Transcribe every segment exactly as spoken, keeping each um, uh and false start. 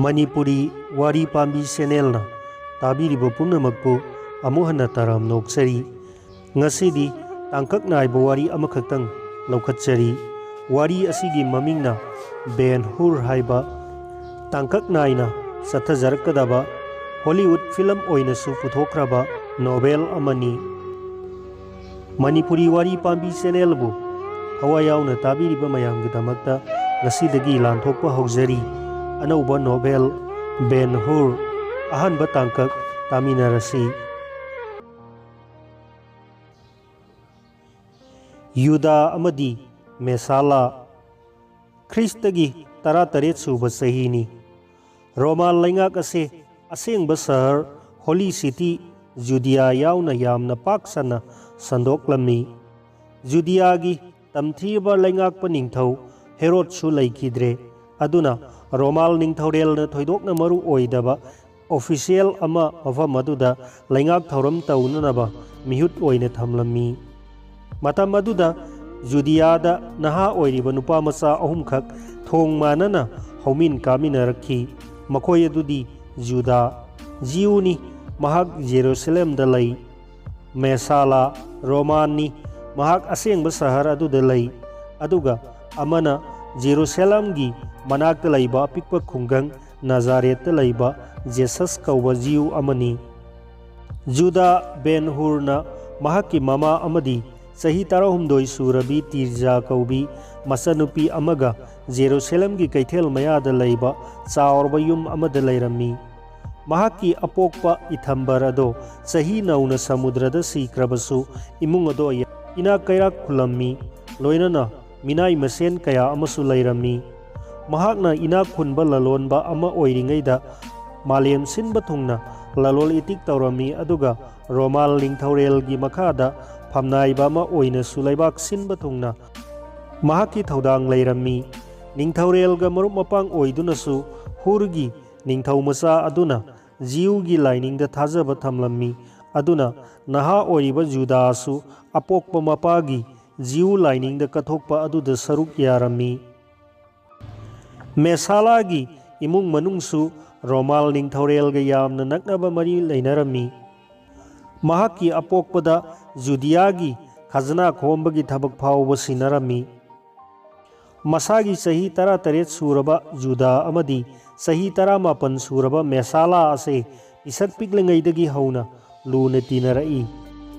ꯃꯅꯤꯄꯨꯔꯤ ꯋꯥꯔꯤ ꯄꯥꯝꯕꯤ ꯆꯦꯅꯦꯜꯅ ꯇꯥꯕꯤꯔꯤꯕ ꯄꯨꯝꯅꯃꯛꯄꯨ ꯑꯃꯨꯛ ꯍꯟꯅ ꯇꯔꯥꯝꯅ ꯑꯣꯛꯆꯔꯤ꯫ ꯉꯁꯤꯗꯤ ꯇꯥꯡꯀꯛ ꯅꯥꯏꯕ ꯋꯥꯔꯤ ꯑꯃꯈꯛꯇꯪ ꯂꯧꯈꯠꯆꯔꯤ꯫ ꯋꯥꯔꯤ ꯑꯁꯤꯒꯤ ꯃꯃꯤꯡꯅ ꯕꯦꯟ ꯍꯨꯔ ꯍꯥꯏꯕ ꯇꯥꯡꯀꯛ ꯅꯥꯏꯅ ꯆꯠꯊꯖꯔꯛꯀꯗꯕ ꯍꯣꯂꯤꯋꯨꯗ ꯐꯤꯂꯝ ꯑꯣꯏꯅꯁꯨ ꯄꯨꯊꯣꯛꯈ꯭ꯔꯕ ꯅꯣꯚꯦꯜ ꯑꯃꯅꯤ꯫ ꯃꯅꯤꯄꯨꯔꯤ ꯋꯥꯔꯤ ꯄꯥꯝꯕꯤ ꯆꯦꯅꯦꯜꯕꯨ ꯊꯋꯥꯏ ꯌꯥꯎꯅ ꯇꯥꯕꯤꯔꯤꯕ ꯃꯌꯥꯝꯒꯤꯗꯃꯛꯇ ꯉꯁꯤꯗꯒꯤ ꯂꯥꯟꯊꯣꯛꯄ ꯍꯧꯖꯔꯤ꯫ ꯑꯅꯧꯕ ꯅꯣꯚꯦꯜ ꯕꯦꯟ ꯍꯨꯔ ꯑꯍꯥꯟꯕ ꯇꯥꯡꯀꯛ ꯇꯥꯃꯤꯟꯅꯔꯁꯤ꯫ ꯌꯨꯗꯥ ꯑꯃꯗꯤ ꯃꯦꯁꯥꯂꯥ꯫ ꯈ꯭ꯔꯤꯁꯇꯒꯤ ꯇꯔꯥꯇꯔꯦꯠ ꯁꯨꯕ ꯆꯍꯤꯅꯤ꯫ ꯔꯣꯃꯥꯟ ꯂꯩꯉꯥꯛ ꯑꯁꯤ ꯑꯁꯦꯡꯕ ꯁꯍꯔ ꯍꯣꯂꯤ ꯁꯤꯇꯤ ꯖꯨꯗꯤꯌꯥ ꯌꯥꯎꯅ ꯌꯥꯝꯅ ꯄꯥꯛ ꯁꯟꯅ ꯁꯟꯗꯣꯛꯂꯝꯃꯤ꯫ ꯖꯨꯗꯤꯌꯥꯒꯤ ꯇꯝꯊꯤꯔꯕ ꯂꯩꯉꯥꯛꯄ ꯅꯤꯡꯊꯧ ꯍꯦꯔꯣꯗꯁꯨ ꯂꯩꯈꯤꯗ꯭ꯔꯦ꯫ ꯑꯗꯨꯅ ꯔꯣꯃꯥꯜ ꯅꯤꯡꯊꯧꯔꯦꯜꯅ ꯊꯣꯏꯗꯣꯛꯅ ꯃꯔꯨ ꯑꯣꯏꯗꯕ ꯑꯣꯐꯤꯁꯤꯌꯦꯜ ꯑꯃ ꯃꯐꯝ ꯑꯗꯨꯗ ꯂꯩꯉꯥꯛ ꯊꯧꯔꯝ ꯇꯧꯅꯅꯕ ꯃꯤꯍꯨꯠ ꯑꯣꯏꯅ ꯊꯝꯂꯝꯃꯤ꯫ ꯃꯇꯝ ꯑꯗꯨꯗ ꯖꯨꯗꯤꯌꯥꯗ ꯅꯍꯥ ꯑꯣꯏꯔꯤꯕ ꯅꯨꯄꯥ ꯃꯆꯥ ꯑꯍꯨꯝꯈꯛ ꯊꯣꯡ ꯃꯥꯟꯅꯅ ꯍꯧꯃꯤꯟ ꯀꯥꯃꯤꯟꯅꯔꯛꯈꯤ꯫ ꯃꯈꯣꯏ ꯑꯗꯨꯗꯤ ꯖꯨꯗꯥ, ꯖꯤꯌꯨꯅꯤ, ꯃꯍꯥꯛ ꯖꯦꯔꯨꯁꯂꯦꯝꯗ ꯂꯩ꯫ ꯃꯦꯁꯥꯂꯥ, ꯔꯣꯃꯥꯟꯅꯤ, ꯃꯍꯥꯛ ꯑꯁꯦꯡꯕ ꯁꯍꯔ ꯑꯗꯨꯗ ꯂꯩ꯫ ꯑꯗꯨꯒ ꯑꯃꯅ ꯖꯦꯔꯨꯁꯂꯦꯝꯒꯤ ꯃꯅꯥꯛꯇ ꯂꯩꯕ ꯑꯄꯤꯛꯄ ꯈꯨꯡꯒꯪ ꯅꯥꯖꯥꯔꯦꯠꯇ ꯂꯩꯕ ꯖꯦꯁꯁ ꯀꯧꯕ ꯖꯤꯌꯨ ꯑꯃꯅꯤ꯫ ꯖꯨꯗꯥ ꯕꯦꯟ ꯍꯨꯔꯅ ꯃꯍꯥꯛꯀꯤ ꯃꯃꯥ ꯑꯃꯗꯤ ꯆꯍꯤ ꯇꯔꯥꯍꯨꯝꯗꯣꯏ ꯁꯨꯔꯕꯤ ꯇꯤꯔꯖꯥ ꯀꯧꯕꯤ ꯃꯆꯥꯅꯨꯄꯤ ꯑꯃꯒ ꯖꯦꯔꯨꯁꯂꯦꯝꯒꯤ ꯀꯩꯊꯦꯜ ꯃꯌꯥꯗ ꯂꯩꯕ ꯆꯥꯎꯔꯕ ꯌꯨꯝ ꯑꯃꯗ ꯂꯩꯔꯝꯃꯤ꯫ ꯃꯍꯥꯛꯀꯤ ꯑꯄꯣꯛꯄ ꯏꯊꯝꯕꯔ ꯑꯗꯣ ꯆꯍꯤ ꯅꯧꯅ ꯁꯃꯨꯗ꯭ꯔꯗ ꯁꯤꯈ꯭ꯔꯕꯁꯨ, ꯏꯃꯨꯡ ꯑꯗꯣ ꯏꯅꯥꯛ ꯀꯩꯔꯥꯛ ꯈꯨꯜꯂꯝꯃꯤ, ꯂꯣꯏꯅꯅ ꯃꯤꯅꯥꯏ ꯃꯁꯦꯟ ꯀꯌꯥ ꯑꯃꯁꯨ ꯂꯩꯔꯝꯃꯤ꯫ ꯃꯍꯥꯛꯅ ꯏꯅꯥꯛ ꯈꯨꯟꯕ ꯂꯂꯣꯟꯕ ꯑꯃ ꯑꯣꯏꯔꯤꯉꯩꯗ ꯃꯥꯂꯦꯝ ꯁꯤꯟꯕ ꯊꯨꯡꯅ ꯂꯂꯣꯜ ꯏꯇꯤꯛ ꯇꯧꯔꯝꯃꯤ, ꯑꯗꯨꯒ ꯔꯣꯃꯥꯜ ꯅꯤꯡꯊꯧꯔꯦꯜꯒꯤ ꯃꯈꯥꯗ ꯐꯝꯅꯥꯏꯕ ꯑꯃ ꯑꯣꯏꯅꯁꯨ ꯂꯩꯕꯥꯛ ꯁꯤꯟꯕ ꯊꯨꯡꯅ ꯃꯍꯥꯛꯀꯤ ꯊꯧꯗꯥꯡ ꯂꯩꯔꯝꯃꯤ꯫ ꯅꯤꯡꯊꯧꯔꯦꯜꯒ ꯃꯔꯨꯞ ꯃꯄꯥꯡ ꯑꯣꯏꯗꯨꯅꯁꯨ ꯍꯨꯔꯒꯤ ꯅꯤꯡꯊꯧ ꯃꯆꯥ ꯑꯗꯨꯅ ꯖꯤꯌꯨꯒꯤ ꯂꯥꯏꯅꯤꯡꯗ ꯊꯥꯖꯕ ꯊꯝꯂꯝꯃꯤ꯫ ꯑꯗꯨꯅ ꯅꯍꯥ ꯑꯣꯏꯔꯤꯕ ꯖꯨꯗꯥꯁꯨ ꯑꯄꯣꯛꯄ ꯃꯄꯥꯒꯤ ꯖꯤꯌꯨ ꯂꯥꯏꯅꯤꯡꯗ ꯀꯠꯊꯣꯛꯄ ꯑꯗꯨꯗ ꯁꯔꯨꯛ ꯌꯥꯔꯝꯃꯤ꯫ ꯃꯦꯁꯥꯂꯥꯒꯤ ꯏꯃꯨꯡ ꯃꯅꯨꯡꯁꯨ ꯔꯣꯃꯥꯜ ꯅꯤꯡꯊꯧꯔꯦꯜꯒ ꯌꯥꯝꯅ ꯅꯛꯅꯕ ꯃꯔꯤ ꯂꯩꯅꯔꯝꯃꯤ꯫ ꯃꯍꯥꯛꯀꯤ ꯑꯄꯣꯛꯄꯗ ꯖꯨꯗꯤꯌꯥꯒꯤ ꯈꯖꯅꯥ ꯈꯣꯝꯕꯒꯤ ꯊꯕꯛ ꯐꯥꯎꯕ ꯁꯤꯟꯅꯔꯝꯃꯤ꯫ ꯃꯁꯥꯒꯤ ꯆꯍꯤ ꯇꯔꯥꯇꯔꯦꯠ ꯁꯨꯔꯕ ꯖꯨꯗꯥ ꯑꯃꯗꯤ ꯆꯍꯤ ꯇꯔꯥꯃꯥꯄꯟ ꯁꯨꯔꯕ ꯃꯦꯁꯥꯂꯥ ꯑꯁꯦ ꯄꯤꯁꯛ ꯄꯤꯛꯂꯤꯉꯩꯗꯒꯤ ꯍꯧꯅ ꯂꯨꯅ ꯇꯤꯟꯅꯔꯛꯏ꯫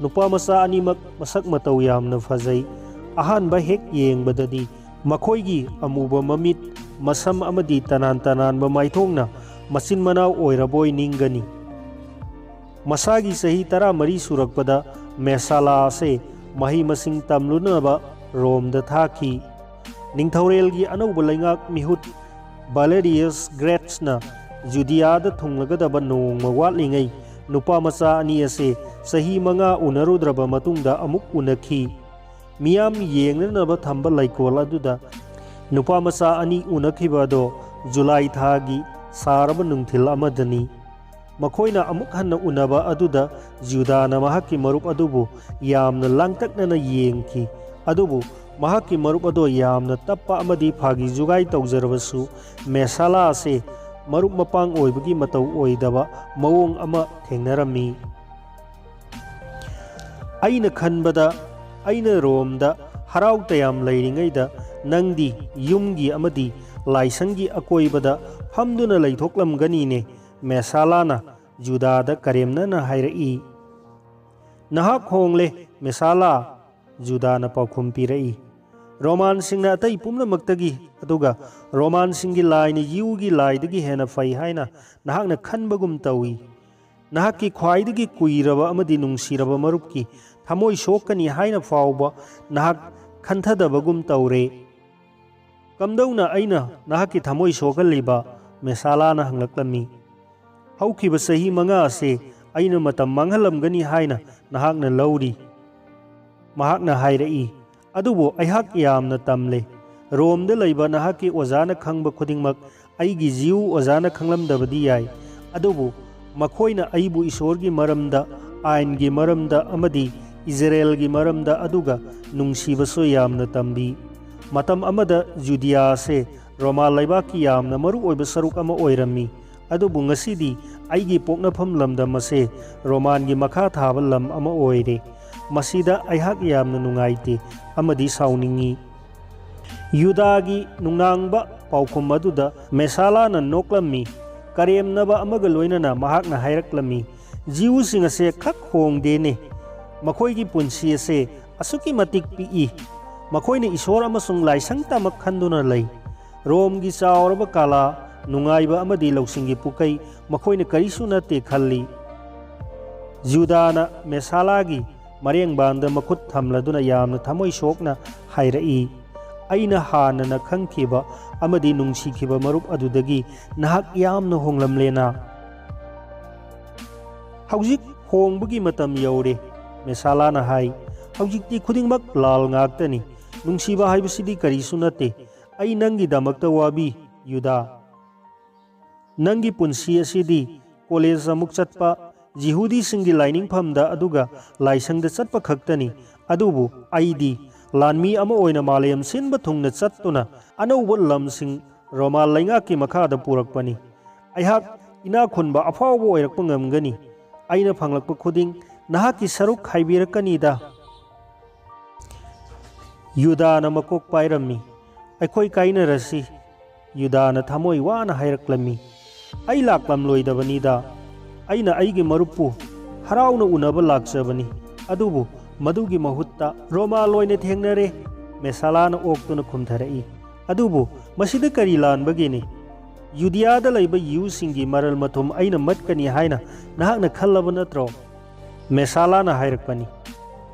ꯅꯨꯄꯥ ꯃꯆꯥ ꯑꯅꯤꯃꯛ ꯃꯁꯛ ꯃꯇꯧ ꯌꯥꯝꯅ ꯐꯖꯩ꯫ ꯑꯍꯥꯟꯕ ꯍꯦꯛ ꯌꯦꯡꯕꯗꯗꯤ ꯃꯈꯣꯏꯒꯤ ꯑꯃꯨꯕ ꯃꯃꯤꯠ, ꯃꯁꯝ ꯑꯃꯗꯤ ꯇꯅꯥꯟ ꯇꯅꯥꯟꯕ ꯃꯥꯏꯊꯣꯡꯅ ꯃꯆꯤꯟ ꯃꯅꯥꯎ ꯑꯣꯏꯔꯕꯣꯏ ꯅꯤꯡꯒꯅꯤ꯫ ꯃꯁꯥꯒꯤ ꯆꯍꯤ ꯇꯔꯥꯃꯔꯤ ꯁꯨꯔꯛꯄꯗ ꯃꯦꯁꯥꯂꯥ ꯑꯁꯦ ꯃꯍꯩ ꯃꯁꯤꯡ ꯇꯝꯂꯨꯅꯕ ꯔꯣꯝꯗ ꯊꯥꯈꯤ꯫ ꯅꯤꯡꯊꯧꯔꯦꯜꯒꯤ ꯑꯅꯧꯕ ꯂꯩꯉꯥꯛ ꯃꯤꯍꯨꯠ ꯕꯥꯂꯦꯔꯤꯌꯁ ꯒ꯭ꯔꯦꯠꯁꯅ ꯖꯨꯗꯤꯌꯥꯗ ꯊꯨꯡꯂꯒꯗꯕ ꯅꯣꯡꯃ ꯋꯥꯠꯂꯤꯉꯩ ꯅꯨꯄꯥ ꯃꯆꯥ ꯑꯅꯤ ꯑꯁꯦ ꯆꯍꯤ ꯃꯉꯥ ꯎꯅꯔꯨꯗ꯭ꯔꯕ ꯃꯇꯨꯡꯗ ꯑꯃꯨꯛ ꯎꯅꯈꯤ꯫ ꯃꯤꯌꯥꯝ ꯌꯦꯡꯅꯅꯕ ꯊꯝꯕ ꯂꯩꯀꯣꯜ ꯑꯗꯨꯗ ꯅꯨꯄꯥ ꯃꯆꯥ ꯑꯅꯤ ꯎꯅꯈꯤꯕ ꯑꯗꯣ ꯖꯨꯂꯥꯏ ꯊꯥꯒꯤ ꯁꯥꯔꯕ ꯅꯨꯡꯊꯤꯜ ꯑꯃꯗꯅꯤ꯫ ꯃꯈꯣꯏꯅ ꯑꯃꯨꯛ ꯍꯟꯅ ꯎꯅꯕ ꯑꯗꯨꯗ ꯖꯨꯗꯥꯅ ꯃꯍꯥꯛꯀꯤ ꯃꯔꯨꯞ ꯑꯗꯨꯕꯨ ꯌꯥꯝꯅ ꯂꯥꯡꯇꯛꯅꯅ ꯌꯦꯡꯈꯤ꯫ ꯑꯗꯨꯕꯨ ꯃꯍꯥꯛꯀꯤ ꯃꯔꯨꯞ ꯑꯗꯣ ꯌꯥꯝꯅ ꯇꯞꯄ ꯑꯃꯗꯤ ꯐꯥꯒꯤ ꯖꯨꯒꯥꯏ ꯇꯧꯖꯔꯕꯁꯨ, ꯃꯦꯁꯥꯂꯥ ꯑꯁꯦ ꯃꯔꯨꯞ ꯃꯄꯥꯡ ꯑꯣꯏꯕꯒꯤ ꯃꯇꯧ ꯑꯣꯏꯗꯕ ꯃꯑꯣꯡ ꯑꯃ ꯊꯦꯡꯅꯔꯝꯃꯤ꯫ "ꯑꯩꯅ ꯈꯟꯕꯗ, ꯑꯩꯅ ꯔꯣꯝꯗ ꯍꯔꯥꯎ ꯇꯌꯥꯝ ꯂꯩꯔꯤꯉꯩꯗ ꯅꯪꯗꯤ ꯌꯨꯝꯒꯤ ꯑꯃꯗꯤ ꯂꯥꯏꯁꯪꯒꯤ ꯑꯀꯣꯏꯕꯗ ꯐꯝꯗꯨꯅ ꯂꯩꯊꯣꯛꯂꯝꯒꯅꯤꯅꯦ," ꯃꯦꯁꯥꯂꯥꯅ ꯖꯨꯗꯥꯗ ꯀꯔꯦꯝꯅꯅ ꯍꯥꯏꯔꯛꯏ꯫ "ꯅꯍꯥꯛ ꯍꯣꯡꯂꯦ, ꯃꯦꯁꯥꯂꯥ," ꯖꯨꯗꯥꯅ ꯄꯥꯎꯈꯨꯝ ꯄꯤꯔꯛꯏ꯫ "ꯔꯣꯃꯥꯟꯁꯤꯡꯅ ꯑꯇꯩ ꯄꯨꯝꯅꯃꯛꯇꯒꯤ, ꯑꯗꯨꯒ ꯔꯣꯃꯥꯟꯁꯤꯡꯒꯤ ꯂꯥꯏꯅ ꯖꯤꯎꯒꯤ ꯂꯥꯏꯗꯒꯤ ꯍꯦꯟꯅ ꯐꯩ ꯍꯥꯏꯅ ꯅꯍꯥꯛꯅ ꯈꯟꯕꯒꯨꯝ ꯇꯧꯏ꯫ ꯅꯍꯥꯛꯀꯤ ꯈ꯭ꯋꯥꯏꯗꯒꯤ ꯀꯨꯏꯔꯕ ꯑꯃꯗꯤ ꯅꯨꯡꯁꯤꯔꯕ ꯃꯔꯨꯞꯀꯤ ꯊꯃꯣꯏ ꯁꯣꯛꯀꯅꯤ ꯍꯥꯏꯅ ꯐꯥꯎꯕ ꯅꯍꯥꯛ ꯈꯟꯊꯗꯕꯒꯨꯝ ꯇꯧꯔꯦ꯫" "ꯀꯝꯗꯧꯅ ꯑꯩꯅ ꯅꯍꯥꯛꯀꯤ ꯊꯃꯣꯏ ꯁꯣꯛꯍꯜꯂꯤꯕ?" ꯃꯦꯁꯥꯂꯥꯅ ꯍꯪꯂꯛꯂꯝꯃꯤ꯫ "ꯍꯧꯈꯤꯕ ꯆꯍꯤ ꯃꯉꯥ ꯑꯁꯤ ꯑꯩꯅ ꯃꯇꯝ ꯃꯥꯡꯍꯜꯂꯝꯒꯅꯤ ꯍꯥꯏꯅ ꯅꯍꯥꯛꯅ ꯂꯧꯔꯤ꯫" ꯃꯍꯥꯛꯅ ꯍꯥꯏꯔꯛꯏ, "ꯑꯗꯨꯕꯨ ꯑꯩꯍꯥꯛ ꯌꯥꯝꯅ ꯇꯝꯂꯦ꯫ ꯔꯣꯝꯗ ꯂꯩꯕ ꯅꯍꯥꯛꯀꯤ ꯑꯣꯖꯥꯅ ꯈꯪꯕ ꯈꯨꯗꯤꯡꯃꯛ ꯑꯩꯒꯤ ꯖꯤꯎ ꯑꯣꯖꯥꯅ ꯈꯪꯂꯝꯗꯕꯗꯤ ꯌꯥꯏ, ꯑꯗꯨꯕꯨ ꯃꯈꯣꯏꯅ ꯑꯩꯕꯨ ꯏꯁꯣꯔꯒꯤ ꯃꯔꯝꯗ, ꯑꯥꯏꯟꯒꯤ ꯃꯔꯝꯗ ꯑꯃꯗꯤ ꯏꯖꯔꯦꯜꯒꯤ ꯃꯔꯝꯗ, ꯑꯗꯨꯒ ꯅꯨꯡꯁꯤꯕꯁꯨ ꯌꯥꯝꯅ ꯇꯝꯕꯤ꯫ ꯃꯇꯝ ꯑꯃꯗ ꯖꯨꯗꯤꯌꯥ ꯑꯁꯦ ꯔꯣꯃꯥ ꯂꯩꯕꯥꯛꯀꯤ ꯌꯥꯝꯅ ꯃꯔꯨ ꯑꯣꯏꯕ ꯁꯔꯨꯛ ꯑꯃ ꯑꯣꯏꯔꯝꯃꯤ꯫ ꯑꯗꯨꯕꯨ ꯉꯁꯤꯗꯤ ꯑꯩꯒꯤ ꯄꯣꯛꯅꯐꯝ ꯂꯝꯗꯝ ꯑꯁꯦ ꯔꯣꯃꯥꯟꯒꯤ ꯃꯈꯥ ꯊꯥꯕ ꯂꯝ ꯑꯃ ꯑꯣꯏꯔꯦ꯫ ꯃꯁꯤꯗ ꯑꯩꯍꯥꯛ ꯌꯥꯝꯅ ꯅꯨꯡꯉꯥꯏꯇꯦ ꯑꯃꯗꯤ ꯁꯥꯎꯅꯤꯡꯏ꯫ ꯌꯨꯗꯥꯒꯤ ꯅꯨꯡꯅꯥꯡꯕ ꯄꯥꯎꯈꯨꯝ ꯑꯗꯨꯗ ꯃꯦꯁꯥꯂꯥꯅ ꯅꯣꯛꯂꯝꯃꯤ꯫ ꯀꯔꯦꯝꯅꯕ ꯑꯃꯒ ꯂꯣꯏꯅꯅ ꯃꯍꯥꯛꯅ ꯍꯥꯏꯔꯛꯂꯝꯃꯤ, "ꯖꯤꯎꯁꯤꯡ ꯑꯁꯦ ꯈꯛ ꯍꯣꯡꯗꯦꯅꯦ꯫ ꯃꯈꯣꯏꯒꯤ ꯄꯨꯟꯁꯤ ꯑꯁꯦ ꯑꯁꯨꯛꯀꯤ ꯃꯇꯤꯛ ꯄꯤꯛꯏ꯫ ꯃꯈꯣꯏꯅ ꯏꯁꯣꯔ ꯑꯃꯁꯨꯡ ꯂꯥꯏꯁꯪꯇꯃꯛ ꯈꯟꯗꯨꯅ ꯂꯩ꯫ ꯔꯣꯝꯒꯤ ꯆꯥꯎꯔꯕ ꯀꯂꯥ, ꯅꯨꯡꯉꯥꯏꯕ ꯑꯃꯗꯤ ꯂꯧꯁꯤꯡꯒꯤ ꯄꯨꯀꯩ ꯃꯈꯣꯏꯅ ꯀꯔꯤꯁꯨ ꯅꯠꯇꯦ ꯈꯜꯂꯤ꯫" ꯖꯨꯗꯥꯅ ꯃꯦꯁꯥꯂꯥꯒꯤ ꯃꯔꯦꯡꯕꯥꯟꯗ ꯃꯈꯨꯠ ꯊꯝꯂꯗꯨꯅ ꯌꯥꯝꯅ ꯊꯃꯣꯏ ꯁꯣꯛꯅ ꯍꯥꯏꯔꯛꯏ, "ꯑꯩꯅ ꯍꯥꯟꯅꯅ ꯈꯪꯈꯤꯕ ꯑꯃꯗꯤ ꯅꯨꯡꯁꯤꯈꯤꯕ ꯃꯔꯨꯞ ꯑꯗꯨꯗꯒꯤ ꯅꯍꯥꯛ ꯌꯥꯝꯅ ꯍꯣꯡꯂꯝꯂꯦꯅ꯫" "ꯍꯧꯖꯤꯛ ꯍꯣꯡꯕꯒꯤ ꯃꯇꯝ ꯌꯧꯔꯦ," ꯃꯦꯁꯥꯂꯥꯅ ꯍꯥꯏ꯫ "ꯍꯧꯖꯤꯛꯇꯤ ꯈꯨꯗꯤꯡꯃꯛ ꯂꯥꯜ ꯉꯥꯛꯇꯅꯤ꯫ ꯅꯨꯡꯁꯤꯕ ꯍꯥꯏꯕꯁꯤꯗꯤ ꯀꯔꯤꯁꯨ ꯅꯠꯇꯦ꯫ ꯑꯩ ꯅꯪꯒꯤꯗꯃꯛꯇ ꯋꯥꯕꯤ, ꯌꯨꯗꯥ꯫ ꯅꯪꯒꯤ ꯄꯨꯟꯁꯤ ꯑꯁꯤꯗꯤ ꯀꯣꯂꯦꯖ ꯑꯃꯨꯛ ꯆꯠꯄ, ꯖꯤꯍꯨꯗꯤꯁꯤꯡꯒꯤ ꯂꯥꯏꯅꯤꯡꯐꯝꯗ ꯑꯗꯨꯒ ꯂꯥꯏꯁꯪꯗ ꯆꯠꯄ ꯈꯛꯇꯅꯤ꯫ ꯑꯗꯨꯕꯨ ꯑꯩꯗꯤ ꯂꯥꯟꯃꯤ ꯑꯃ ꯑꯣꯏꯅ ꯃꯥꯂꯦꯝ ꯁꯤꯟꯕ ꯊꯨꯡꯅ ꯆꯠꯇꯨꯅ ꯑꯅꯧꯕ ꯂꯝꯁꯤꯡ ꯔꯣꯃꯥ ꯂꯩꯉꯥꯛꯀꯤ ꯃꯈꯥꯗ ꯄꯨꯔꯛꯄꯅꯤ꯫ ꯑꯩꯍꯥꯛ ꯏꯅꯥꯛ ꯈꯨꯟꯕ ꯑꯐꯥꯎꯕ ꯑꯣꯏꯔꯛꯄ ꯉꯝꯒꯅꯤ꯫ ꯑꯩꯅ ꯐꯪꯂꯛꯄ ꯈꯨꯗꯤꯡ ꯅꯍꯥꯛꯀꯤ ꯁꯔꯨꯛ ꯈꯥꯏꯕꯤꯔꯛꯀꯅꯤꯗ꯫" ꯌꯨꯗꯥꯅ ꯃꯀꯣꯛ ꯄꯥꯏꯔꯝꯃꯤ꯫ "ꯑꯩꯈꯣꯏ ꯀꯥꯏꯅꯔꯁꯤ," ꯌꯨꯗꯥꯅ ꯊꯃꯣꯏ ꯋꯥꯅ ꯍꯥꯏꯔꯛꯂꯝꯃꯤ꯫ "ꯑꯩ ꯂꯥꯛꯂꯝꯂꯣꯏꯗꯕꯅꯤꯗ꯫ ꯑꯩꯅ ꯑꯩꯒꯤ ꯃꯔꯨꯞꯄꯨ ꯍꯔꯥꯎꯅ ꯎꯅꯕ ꯂꯥꯛꯆꯕꯅꯤ꯫ ꯑꯗꯨꯕꯨ ꯃꯗꯨꯒꯤ ꯃꯍꯨꯠꯇ ꯔꯣꯃꯥ ꯂꯣꯏꯅ ꯊꯦꯡꯅꯔꯦ," ꯃꯦꯁꯥꯂꯥꯅ ꯑꯣꯛꯇꯨꯅ ꯈꯨꯝꯊꯔꯛꯏ꯫ "ꯑꯗꯨꯕꯨ ꯃꯁꯤꯗ ꯀꯔꯤ ꯂꯥꯟꯕꯒꯦꯅꯦ? ꯌꯨꯗꯤꯌꯥꯗ ꯂꯩꯕ ꯌꯤꯍꯨꯁꯤꯡꯒꯤ ꯃꯔꯜ ꯃꯊꯨꯝ ꯑꯩꯅ ꯃꯠꯀꯅꯤ ꯍꯥꯏꯅ ꯅꯍꯥꯛꯅ ꯈꯜꯂꯕ ꯅꯠꯇ꯭ꯔꯣ?" ꯃꯦꯁꯥꯂꯥꯅ ꯍꯥꯏꯔꯛꯄꯅꯤ꯫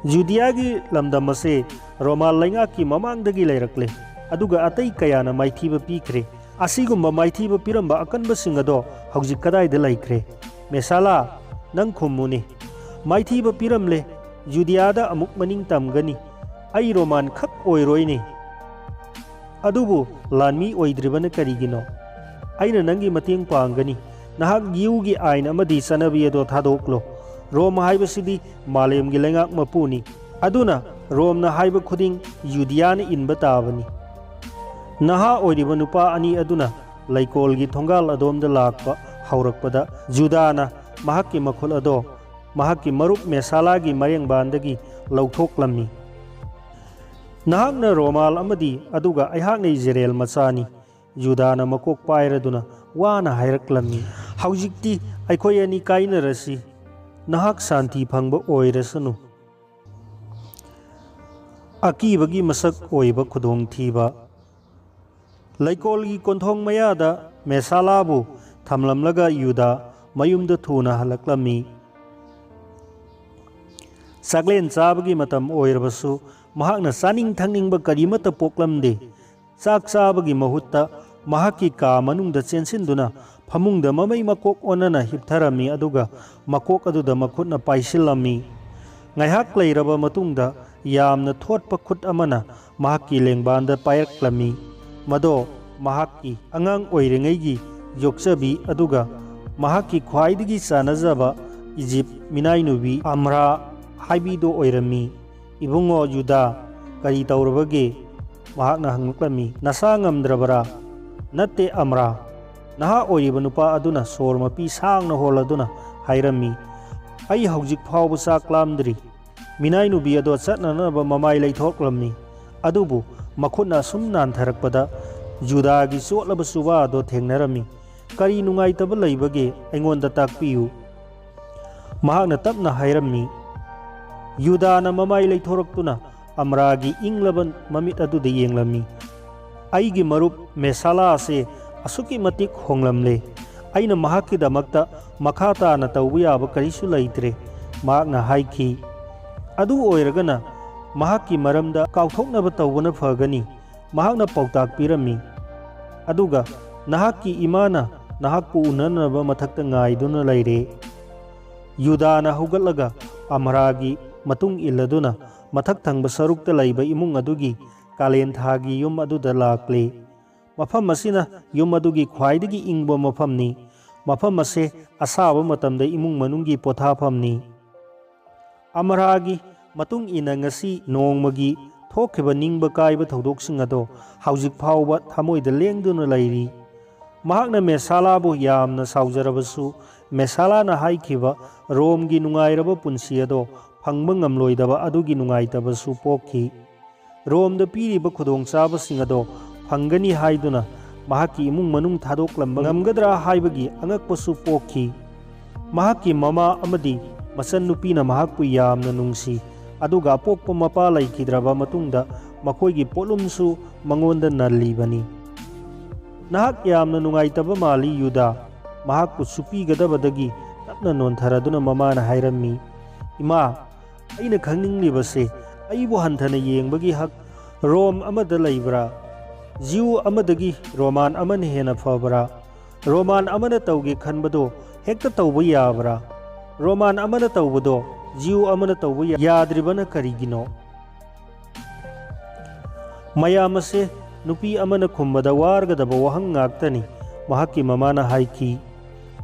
"ꯖꯨꯗꯤꯌꯥꯒꯤ ꯂꯝꯗꯝ ꯑꯁꯦ ꯔꯣꯃꯥ ꯂꯩꯉꯥꯛꯀꯤ ꯃꯃꯥꯡꯗꯒꯤ ꯂꯩꯔꯛꯂꯦ, ꯑꯗꯨꯒ ꯑꯇꯩ ꯀꯌꯥꯅ ꯃꯥꯏꯊꯤꯕ ꯄꯤꯈ꯭ꯔꯦ꯫ ꯑꯁꯤꯒꯨꯝꯕ ꯃꯥꯏꯊꯤꯕ ꯄꯤꯔꯝꯕ ꯑꯀꯟꯕꯁꯤꯡ ꯑꯗꯣ ꯍꯧꯖꯤꯛ ꯀꯗꯥꯏꯗ ꯂꯩꯈ꯭ꯔꯦ? ꯃꯦꯁꯥꯂꯥ, ꯅꯪ ꯈꯨꯝꯃꯨꯅꯦ꯫ ꯃꯥꯏꯊꯤꯕ ꯄꯤꯔꯝꯂꯦ, ꯖꯨꯗꯤꯌꯥꯗ ꯑꯃꯨꯛ ꯃꯅꯤꯡ ꯇꯝꯒꯅꯤ꯫ ꯑꯩ ꯔꯣꯃꯥꯟ ꯈꯛ ꯑꯣꯏꯔꯣꯏꯅꯦ꯫ ꯑꯗꯨꯕꯨ ꯂꯥꯟꯃꯤ ꯑꯣꯏꯗ꯭ꯔꯤꯕꯅ ꯀꯔꯤꯒꯤꯅꯣ? ꯑꯩꯅ ꯅꯪꯒꯤ ꯃꯇꯦꯡ ꯄꯥꯡꯒꯅꯤ꯫ ꯅꯍꯥꯛ ꯌꯤꯍꯨꯒꯤ ꯑꯥꯏꯟ ꯑꯃꯗꯤ ꯆꯠꯅꯕꯤ ꯑꯗꯣ ꯊꯥꯗꯣꯛꯂꯣ꯫ ꯔꯣꯝ ꯍꯥꯏꯕꯁꯤꯗꯤ ꯃꯥꯂꯦꯝꯒꯤ ꯂꯩꯉꯥꯛ ꯃꯄꯨꯅꯤ꯫ ꯑꯗꯨꯅ ꯔꯣꯝꯅ ꯍꯥꯏꯕ ꯈꯨꯗꯤꯡ ꯌꯨꯗꯤꯌꯥꯅ ꯏꯟꯕ ꯇꯥꯕꯅꯤ꯫ ꯅꯍꯥ ꯑꯣꯏꯔꯤꯕ ꯅꯨꯄꯥ ꯑꯅꯤ ꯑꯗꯨꯅ ꯂꯩꯀꯣꯜꯒꯤ ꯊꯣꯡꯒꯥꯜ ꯑꯗꯣꯝꯗ ꯂꯥꯛꯄ ꯍꯧꯔꯛꯄꯗ, ꯖꯨꯗꯥꯅ ꯃꯍꯥꯛꯀꯤ ꯃꯈꯨꯠ ꯑꯗꯣ ꯃꯍꯥꯛꯀꯤ ꯃꯔꯨꯞ ꯃꯦꯁꯥꯂꯥꯒꯤ ꯃꯔꯦꯡꯕꯥꯟꯗꯒꯤ ꯂꯧꯊꯣꯛꯂꯝꯃꯤ꯫ "ꯅꯍꯥꯛꯅ ꯔꯣꯃꯥꯜ ꯑꯃꯗꯤ, ꯑꯗꯨꯒ ꯑꯩꯍꯥꯛꯅ ꯏꯖꯔꯦꯜ ꯃꯆꯥꯅꯤ", ꯖꯨꯗꯥꯅ ꯃꯀꯣꯛ ꯄꯥꯏꯔꯗꯨꯅ ꯋꯥꯅ ꯍꯥꯏꯔꯛꯂꯝꯃꯤ꯫ "ꯍꯧꯖꯤꯛꯇꯤ ꯑꯩꯈꯣꯏ ꯑꯅꯤ ꯀꯥꯏꯅꯔꯁꯤ꯫ ꯅꯍꯥꯛ ꯁꯥꯟꯇꯤ ꯐꯪꯕ ꯑꯣꯏꯔꯁꯅꯨ"꯫ ꯑꯀꯤꯕꯒꯤ ꯃꯁꯛ ꯑꯣꯏꯕ ꯈꯨꯗꯣꯡꯊꯤꯕ꯫ ꯂꯩꯀꯣꯜꯒꯤ ꯀꯣꯟꯊꯣꯡ ꯃꯌꯥꯗ ꯃꯦꯁꯥꯂꯥꯕꯨ ꯊꯝꯂꯝꯂꯒ ꯌꯨꯗꯥ ꯃꯌꯨꯝꯗ ꯊꯨꯅ ꯍꯜꯂꯛꯂꯝꯃꯤ꯫ ꯆꯥꯛꯂꯦꯟ ꯆꯥꯕꯒꯤ ꯃꯇꯝ ꯑꯣꯏꯔꯕꯁꯨ ꯃꯍꯥꯛꯅ ꯆꯥꯅꯤꯡ ꯊꯛꯅꯤꯡꯕ ꯀꯔꯤꯃꯠꯇ ꯄꯣꯛꯂꯝꯗꯦ꯫ ꯆꯥꯛ ꯆꯥꯕꯒꯤ ꯃꯍꯨꯠꯇ ꯃꯍꯥꯛꯀꯤ ꯀꯥ ꯃꯅꯨꯡꯗ ꯆꯦꯟꯁꯤꯟꯗꯨꯅ ꯐꯃꯨꯡꯗ ꯃꯃꯩ ꯃꯀꯣꯛ ꯑꯣꯟꯅꯅ ꯍꯤꯞꯊꯔꯝꯃꯤ, ꯑꯗꯨꯒ ꯃꯀꯣꯛ ꯑꯗꯨꯗ ꯃꯈꯨꯠꯅ ꯄꯥꯏꯁꯤꯜꯂꯝꯃꯤ꯫ ꯉꯥꯏꯍꯥꯛ ꯂꯩꯔꯕ ꯃꯇꯨꯡꯗ ꯌꯥꯝꯅ ꯊꯣꯠꯄ ꯈꯨꯠ ꯑꯃꯅ ꯃꯍꯥꯛꯀꯤ ꯂꯦꯡꯕꯥꯟꯗ ꯄꯥꯏꯔꯛꯂꯝꯃꯤ꯫ ꯃꯗꯣ ꯃꯍꯥꯛꯀꯤ ꯑꯉꯥꯡ ꯑꯣꯏꯔꯤꯉꯩꯒꯤ ꯌꯣꯛꯆꯕꯤ, ꯑꯗꯨꯒ ꯃꯍꯥꯛꯀꯤ ꯈ꯭ꯋꯥꯏꯗꯒꯤ ꯆꯥꯟꯅꯖꯕ ꯏꯖꯤꯞ ꯃꯤꯅꯥꯏꯅꯨꯕꯤ ꯑꯝꯔꯥ ꯍꯥꯏꯕꯤꯗꯣ ꯑꯣꯏꯔꯝꯃꯤ꯫ "ꯏꯕꯨꯡꯉꯣ ꯌꯨꯗꯥ, ꯀꯔꯤ ꯇꯧꯔꯕꯒꯦ?" ꯃꯍꯥꯛꯅ ꯍꯪꯂꯛꯂꯝꯃꯤ꯫ "ꯅꯁꯥ ꯉꯝꯗ꯭ꯔꯕꯔꯥ?" "ꯅꯠꯇꯦ, ꯑꯝꯔꯥ"꯫ ꯅꯍꯥ ꯑꯣꯏꯔꯤꯕ ꯅꯨꯄꯥ ꯑꯗꯨꯅ ꯁꯣꯔ ꯃꯄꯤ ꯁꯥꯡꯅ ꯍꯣꯜꯂꯗꯨꯅ ꯍꯥꯏꯔꯝꯃꯤ꯫ "ꯑꯩ ꯍꯧꯖꯤꯛ ꯐꯥꯎꯕ ꯆꯥꯛ ꯂꯥꯝꯗ꯭ꯔꯤ"꯫ ꯃꯤꯅꯥꯏꯅꯨꯕꯤ ꯑꯗꯣ ꯆꯠꯅꯅꯕ ꯃꯃꯥꯏ ꯂꯩꯊꯣꯛꯂꯝꯃꯤ꯫ ꯑꯗꯨꯕꯨ ꯃꯈꯨꯠꯅ ꯑꯁꯨꯝ ꯅꯥꯟꯊꯔꯛꯄꯗ ꯖꯨꯗꯥꯒꯤ ꯆꯣꯠꯂꯕ ꯆꯨꯕꯥ ꯑꯗꯣ ꯊꯦꯡꯅꯔꯝꯃꯤ꯫ "ꯀꯔꯤ ꯅꯨꯡꯉꯥꯏꯇꯕ ꯂꯩꯕꯒꯦ? ꯑꯩꯉꯣꯟꯗ ꯇꯥꯛꯄꯤꯌꯨ", ꯃꯍꯥꯛꯅ ꯇꯞꯅ ꯍꯥꯏꯔꯝꯃꯤ꯫ ꯌꯨꯗꯥꯅ ꯃꯃꯥꯏ ꯂꯩꯊꯣꯔꯛꯇꯨꯅ ꯑꯝꯔꯥꯒꯤ ꯏꯪꯂꯕ ꯃꯃꯤꯠ ꯑꯗꯨꯗ ꯌꯦꯡꯂꯝꯃꯤ꯫ "ꯑꯩꯒꯤ ꯃꯔꯨꯞ ꯃꯦꯁꯥꯂꯥ ꯑꯁꯦ ꯑꯁꯨꯛꯀꯤ ꯃꯇꯤꯛ ꯍꯣꯡꯂꯝꯂꯦ꯫ ꯑꯩꯅ ꯃꯍꯥꯛꯀꯤꯗꯃꯛꯇ ꯃꯈꯥ ꯇꯥꯅ ꯇꯧꯕ ꯌꯥꯕ ꯀꯔꯤꯁꯨ ꯂꯩꯇ꯭ꯔꯦ", ꯃꯍꯥꯛꯅ ꯍꯥꯏꯈꯤ꯫ "ꯑꯗꯨ ꯑꯣꯏꯔꯒꯅ ꯃꯍꯥꯛꯀꯤ ꯃꯔꯝꯗ ꯀꯥꯎꯊꯣꯛꯅꯕ ꯇꯧꯕꯅ ꯐꯒꯅꯤ", ꯃꯍꯥꯛꯅ ꯄꯥꯎꯇꯥꯛ ꯄꯤꯔꯝꯃꯤ꯫ "ꯑꯗꯨꯒ ꯅꯍꯥꯛꯀꯤ ꯏꯃꯥꯅ ꯅꯍꯥꯛꯄꯨ ꯎꯅꯅꯕ ꯃꯊꯛꯇ ꯉꯥꯏꯗꯨꯅ ꯂꯩꯔꯦ"꯫ ꯌꯨꯗꯥꯅ ꯍꯧꯒꯠꯂꯒ ꯑꯝꯔꯥꯒꯤ ꯃꯇꯨꯡ ꯏꯜꯂꯗꯨꯅ ꯃꯊꯛ ꯊꯪꯕ ꯁꯔꯨꯛꯇ ꯂꯩꯕ ꯏꯃꯨꯡ ꯑꯗꯨꯒꯤ ꯀꯥꯂꯦꯟ ꯊꯥꯒꯤ ꯌꯨꯝ ꯑꯗꯨꯗ ꯂꯥꯛꯂꯦ꯫ ꯃꯐꯝ ꯑꯁꯤꯅ ꯌꯨꯝ ꯑꯗꯨꯒꯤ ꯈ꯭ꯋꯥꯏꯗꯒꯤ ꯏꯪꯕ ꯃꯐꯝꯅꯤ꯫ ꯃꯐꯝ ꯑꯁꯦ ꯑꯁꯥꯕ ꯃꯇꯝꯗ ꯏꯃꯨꯡ ꯃꯅꯨꯡꯒꯤ ꯄꯣꯊꯥꯐꯝꯅꯤ꯫ ꯑꯃꯔꯥꯒꯤ ꯃꯇꯨꯡ ꯏꯟꯅ ꯉꯁꯤ ꯅꯣꯡꯃꯒꯤ ꯊꯣꯛꯈꯤꯕ ꯅꯤꯡꯕ ꯀꯥꯏꯕ ꯊꯧꯗꯣꯛꯁꯤꯡ ꯑꯗꯣ ꯍꯧꯖꯤꯛ ꯐꯥꯎꯕ ꯊꯃꯣꯏꯗ ꯂꯦꯡꯗꯨꯅ ꯂꯩꯔꯤ꯫ ꯃꯍꯥꯛꯅ ꯃꯦꯁꯥꯂꯥꯕꯨ ꯌꯥꯝꯅ ꯁꯥꯎꯖꯔꯕꯁꯨ, ꯃꯦꯁꯥꯂꯥꯅ ꯍꯥꯏꯈꯤꯕ ꯔꯣꯝꯒꯤ ꯅꯨꯡꯉꯥꯏꯔꯕ ꯄꯨꯟꯁꯤ ꯑꯗꯣ ꯐꯪꯕ ꯉꯝꯂꯣꯏꯗꯕ ꯑꯗꯨꯒꯤ ꯅꯨꯡꯉꯥꯏꯇꯕꯁꯨ ꯄꯣꯛꯈꯤ꯫ ꯔꯣꯝꯗ ꯄꯤꯔꯤꯕ ꯈꯨꯗꯣꯡꯆꯥꯕꯁꯤꯡ ꯑꯗꯣ ꯐꯪꯒꯅꯤ ꯍꯥꯏꯗꯨꯅ ꯃꯍꯥꯛꯀꯤ ꯏꯃꯨꯡ ꯃꯅꯨꯡ ꯊꯥꯗꯣꯛꯂꯝꯕ ꯉꯝꯒꯗ꯭ꯔꯥ ꯍꯥꯏꯕꯒꯤ ꯑꯉꯛꯄꯁꯨ ꯄꯣꯛꯈꯤ꯫ ꯃꯍꯥꯛꯀꯤ ꯃꯃꯥ ꯑꯃꯗꯤ ꯃꯆꯟꯅꯨꯄꯤꯅ ꯃꯍꯥꯛꯄꯨ ꯌꯥꯝꯅ ꯅꯨꯡꯁꯤ, ꯑꯗꯨꯒ ꯑꯄꯣꯛꯄ ꯃꯄꯥ ꯂꯩꯈꯤꯗ꯭ꯔꯕ ꯃꯇꯨꯡꯗ ꯃꯈꯣꯏꯒꯤ ꯄꯣꯠꯂꯨꯝꯁꯨ ꯃꯉꯣꯟꯗ ꯅꯜꯂꯤꯕꯅꯤ꯫ "ꯅꯍꯥꯛ ꯌꯥꯝꯅ ꯅꯨꯡꯉꯥꯏꯇꯕ ꯃꯥꯜꯂꯤ, ꯌꯨꯗꯥ," ꯃꯍꯥꯛꯄꯨ ꯁꯨꯞꯄꯤꯒꯗꯕꯗꯒꯤ ꯇꯞꯅ ꯅꯣꯟꯊꯔꯗꯨꯅ ꯃꯃꯥꯅ ꯍꯥꯏꯔꯝꯃꯤ꯫ "ꯏꯃꯥ, ꯑꯩꯅ ꯈꯪꯅꯤꯡꯂꯤꯕꯁꯦ, ꯑꯩꯕꯨ ꯍꯟꯊꯅ ꯌꯦꯡꯕꯒꯤ ꯍꯛ ꯔꯣꯝ ꯑꯃꯗ ꯂꯩꯕ꯭ꯔꯥ? ꯖꯤꯌꯨ ꯑꯃꯗꯒꯤ ꯔꯣꯃꯥꯟ ꯑꯃꯅ ꯍꯦꯟꯅ ꯐꯕ꯭ꯔꯥ? ꯔꯣꯃꯥꯟ ꯑꯃꯅ ꯇꯧꯒꯦ ꯈꯟꯕꯗꯣ ꯍꯦꯛꯇ ꯇꯧꯕ ꯌꯥꯕ꯭ꯔꯥ? ꯔꯣꯃꯥꯟ ꯑꯃꯅ ꯇꯧꯕꯗꯣ ꯖꯤꯌꯨ ꯑꯃꯅ ꯇꯧꯕ ꯌꯥ-, ꯌꯥꯗ꯭ꯔꯤꯕꯅ ꯀꯔꯤꯒꯤꯅꯣ?" "ꯃꯌꯥꯝ ꯑꯁꯦ ꯅꯨꯄꯤ ꯑꯃꯅ ꯈꯨꯝꯕꯗ ꯋꯥꯔꯒꯗꯕ ꯋꯥꯍꯪ ꯉꯥꯛꯇꯅꯤ," ꯃꯍꯥꯛꯀꯤ ꯃꯃꯥꯅ ꯍꯥꯏꯈꯤ꯫